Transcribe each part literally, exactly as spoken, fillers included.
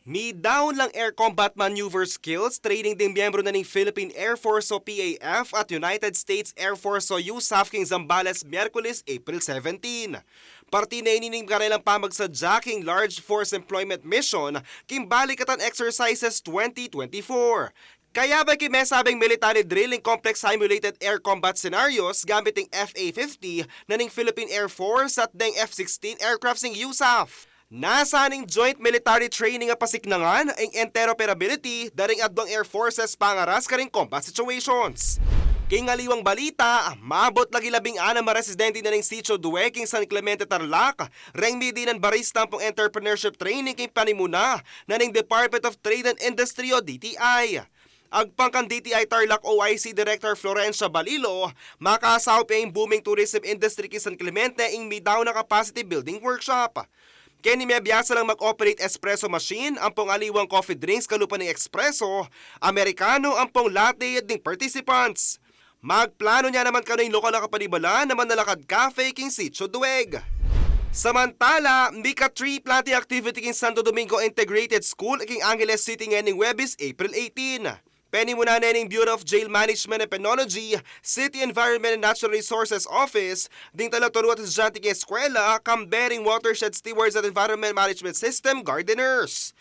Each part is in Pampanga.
Midaun lang air combat maneuver skills training ding miyembro na ning Philippine Air Force o P A F at United States Air Force o USAF king Zambales, Miyerkules, April seventeen. Parti na ini ning karelang pamagsadya king Large Force Employment Mission king Balikatan Exercises twenty twenty-four. Kayabe king mesabing military drill ing complex simulated air combat scenarios gamit ing F A fifty na ning Philippine Air Force at deng F sixteen aircraft ning USAF. Nasa ning joint military training a pasiknangan ing interoperability da ring adwang air forces pangaras karing combat situations. King aliwang balita, mabot lagi labing anam a residente na ning Sitio Dueg king San Clemente, Tarlac, reng midinan barista ampong entrepreneurship training king panimuna na ning Department of Trade and Industry o D T I. Agpang kang D T I Tarlac O I C Director Florencia Balilo, makasaup ya ing booming tourism industry king San Clemente ing midaun a capacity building workshop. Keni mebiasa lang mag-operate espresso machine ampong aliwang coffee drinks kalupa ning espresso, americano ampong latte ding participants. Magplano ne naman kanu ing lokal a kapanibalan na Manalakad Cafe king Sitio Dueg. Samantala, mika tree planting activity king Santo Domingo Integrated School king Angeles City ngening Huwebes, April eighteen. Penimunan ne ning Bureau of Jail Management and Penology, City Environment and Natural Resources Office ding talaturu at estudyante king eskwela, kambe ring Watershed Stewards at Environment Management System Gardeners.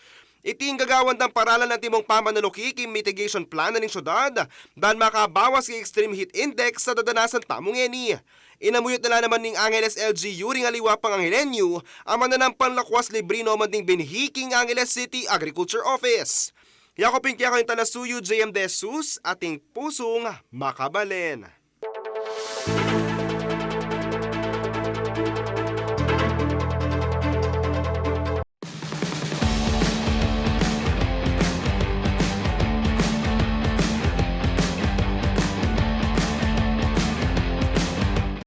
Iti ing gagawan dang paralan antimong pamanaluki king mitigation plan na ning syudad, ban makabawas king extreme heat index a dadanasan tamu ngeni. Inamuyut na la naman ning Angeles L G U ring aliwa pang Angelenyo a mananampang lakwas libre no man ding binhi king Angeles City Agriculture Office. Yaku pin kekayu ing talasuyu, J M De Jesus, ating pusung makabalen.